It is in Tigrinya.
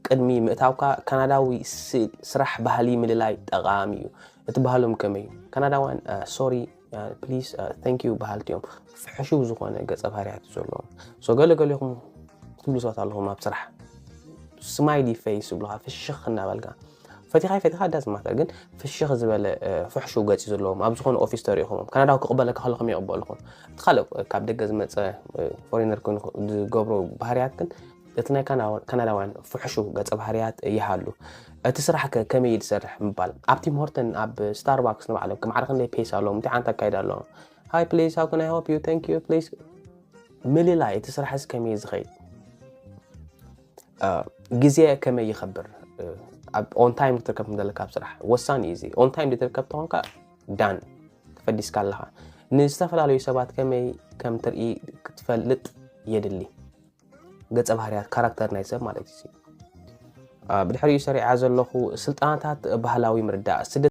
ቅድሚ ምእታውካ ካናዳዊ ስራሕ ባህሊ ምልላይ ጠቓሚ እዩ። እቲ ባህሎም ከመይ እዩ? ካናዳውያን ሶሪ፣ ፕሊስ፣ ታንክ ዩ በሃልቲ እዮም። ፍሕሹው ዝኾነ ገጸ ባህርያት እዩ ዘለዎም። ሶ ገለ ገሌኹም ትብሉ ሰባት ኣለኹም ኣብ ስራሕ ስማይሊ ፌስ ይብሉኻ፣ ፍሽኽ እናበልካ ፈቲኻ ፈቲኻ ዳዝ ማተር፣ ግን ፍሽኽ ዝበለ ፍሕሹው ገጽ ዘለዎም ኣብ ዝኾነ ኦፊስ ተሪእኹም ካናዳዊ ክቕበለካ ከሎ ከመይ ይቕበልኹም? እቲ ካልእ ካብ ደገ ዝመጸ ፎሬነር ኮይኑ ዝገብሮ ባህርያት ግን እቲ ናይ ካናዳውያን ፍሕሹ ገጸ ባህርያት ይሃሉ። እቲ ስራሕ ከ ከመይ ዝሰርሕ ምባል ኣብ ቲም ሆርተን ኣብ ስታርባክስ ንባዕሎም ክማዕረ ክንደይ ፔስ ኣለዎም እንታይ ዓይነት ኣካይዳ ኣለዎም? Hi please, how can I help you? Thank you please። ምልላይ እቲ ስራሕ እዚ ከመይ ዝኸይድ፣ ግዜ ከመይ ይኸብር፣ ኣብ ኦን ታይም ክትርከብ እንደለካ ኣብ ስራሕ ወሳኒ እዩ። እዚ ኦን ታይም ዘይትርከብ ተኾንካ ዳን ተፈዲስካ ኣለኻ። ንዝተፈላለዩ ሰባት ከመይ ከም ትርኢ ክትፈልጥ የድሊ። ገጸ ባህርያት ካራክተር ናይ ሰብ ማለት እዩ። ብድሕሪኡ ሰሪዓ ዘለኹ ስልጠናታት ባህላዊ ምርዳእ